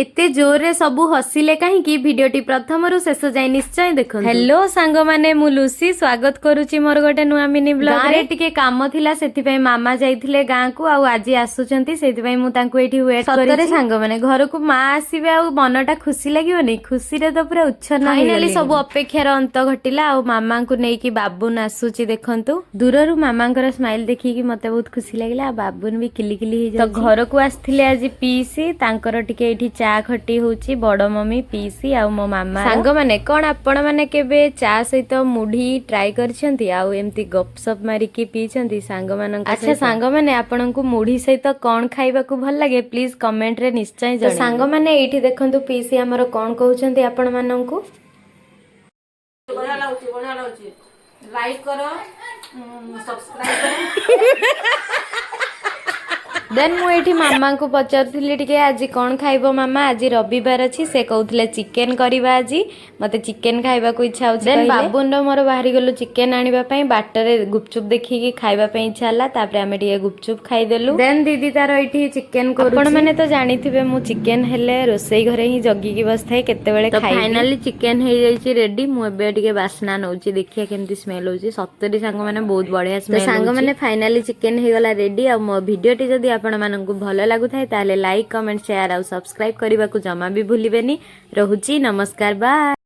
ଏତେ ଜୋରରେ ସବୁ ହସିଲେ କାହିଁକି? ଭିଡିଓଟି ପ୍ରଥମରୁ ଶେଷ ଯାଏ ନିଶ୍ଚୟ ଦେଖନ୍ତୁ। ହ୍ୟାଲୋ ସାଙ୍ଗମାନେ, ମୁଁ ଲୁସି, ସ୍ୱାଗତ କରୁଛି ମୋର ଗୋଟେ ନୂଆ ମିନି ବ୍ଲଗ ରେ। ଟିକେ କାମ ଥିଲା, ସେଥିପାଇଁ ମାମା ଯାଇଥିଲେ ଗାଁକୁ ଆଉ ଆଜି ଆସୁଛନ୍ତି। ସେଇଥିପାଇଁ ମୁଁ ତାଙ୍କୁ ଏଇଠି ୱେଟ୍। ସତରେ ସାଙ୍ଗମାନେ, ଘରକୁ ମା ଆସିବେ ଆଉ ମନଟା ଖୁସି ଲାଗିବନି? ଖୁସିରେ ତ ପୁରା ଉଚ୍ଛନ୍ନ। ଫାଇନାଲି ସବୁ ଅପେକ୍ଷାର ଅନ୍ତ ଘଟିଲା ଆଉ ମାମାଙ୍କୁ ନେଇକି ବାବୁନ ଆସୁଛି। ଦେଖନ୍ତୁ, ଦୂରରୁ ମାମାଙ୍କର ସ୍ମାଇଲ ଦେଖିକି ମତେ ବହୁତ ଖୁସି ଲାଗିଲା ଆଉ ବାବୁନ ବି କିଲି କିଲି ହେଇଯାଉଛି। ତ ଘରକୁ ଆସିଥିଲେ ଆଜି ପିଇସି, ତାଙ୍କର ଟିକେ ଏଇଠି ଚା ଖଟି ହଉଛି, ବଡ ମମି, ପିଇସି ଆଉ ମୋ ମାମା। ସାଙ୍ଗମାନେ, କଣ ଆପଣ ମାନେ କେବେ ଚା ସହିତ ମୁଢି ଟ୍ରାଏ କରିଛନ୍ତି ଆଉ ଏମିତି ଗପସପ ମାରିକି ପିଇଛନ୍ତି ସାଙ୍ଗମାନଙ୍କ? ଆଚ୍ଛା ସାଙ୍ଗମାନେ, ଆପଣଙ୍କୁ ମୁଢି ସହିତ କଣ ଖାଇବାକୁ ଭଲ ଲାଗେ? ପ୍ଲିଜ କମେଣ୍ଟରେ ନିଶ୍ଚୟ ଜଣାଇବେ। ସାଙ୍ଗମାନେ, ଏଇଠି ଦେଖନ୍ତୁ ପିଇସି ଆମର କଣ କହୁଛନ୍ତି ଆପଣ ମାନଙ୍କୁ। ବଢିଆ ଲାଗୁଛି, ବଢିଆ ଲାଗୁଛି। ଲାଇକ୍ କର, ସବସ୍କ୍ରାଇବ କର। ଦେନ୍ ମୁଁ ଏଇଠି ମାମାଙ୍କୁ ପଚାରୁଥିଲି ଟିକେ, ଆଜି କଣ ଖାଇବ ମାମା, ଆଜି ରବିବାର ଅଛି? ସେ କହୁଥିଲେ ଚିକେନ କରିବା ଆଜି, ମତେ ଚିକେନ ଖାଇବାକୁ ଇଚ୍ଛା ହଉଛି। ଦେନ୍ ବାବୁନର ମୋର ବାହାରି ଗଲୁ ଚିକେନ ଆଣିବା ପାଇଁ। ବାଟରେ ଗୁପଚୁପ ଦେଖିକି ଖାଇବା ପାଇଁ ଇଚ୍ଛା ହେଲା। ତାପରେ ଆମେ ଟିକେ ଗୁପଚୁପ ଖାଇଦେଲୁ। ଦେନ୍ ଦିଦି ତାର ଏଇଠି ଚିକେନ। ଆପଣ ମାନେ ତ ଜାଣିଥିବେ, ମୁଁ ଚିକେନ ହେଲେ ରୋଷେଇ ଘରେ ହିଁ ଜଗିକି ବସିଥାଏ କେତେବେଳେ। ତ ଫାଇନାଲି ଚିକେନ ହେଇଯାଇଛି ରେଡି। ମୁଁ ଏବେ ଟିକେ ବାସ୍ନା ନଉଛି, ଦେଖିବା କେମିତି ସ୍ମେଲ ହଉଛି। ସତରେ ସାଙ୍ଗମାନେ, ବହୁତ ବଢିଆ ତ ସ୍ମେଲ। ସାଙ୍ଗମାନେ, ଫାଇନାଲି ଚିକେନ ହେଇଗଲା ରେଡି। ଆଉ ମୋ ଭିଡିଓଟି ଯଦି ଆପଣମାନଙ୍କୁ ଭଲ ଲାଗୁଥାଏ, ତାହେଲେ ଲାଇକ୍, କମେଣ୍ଟ, ସେୟାର ଆଉ ସବସ୍କ୍ରାଇବ କରିବାକୁ ଜମା ବି ଭୁଲିବେନି। ରହୁଛି, ନମସ୍କାର, ବାଏ।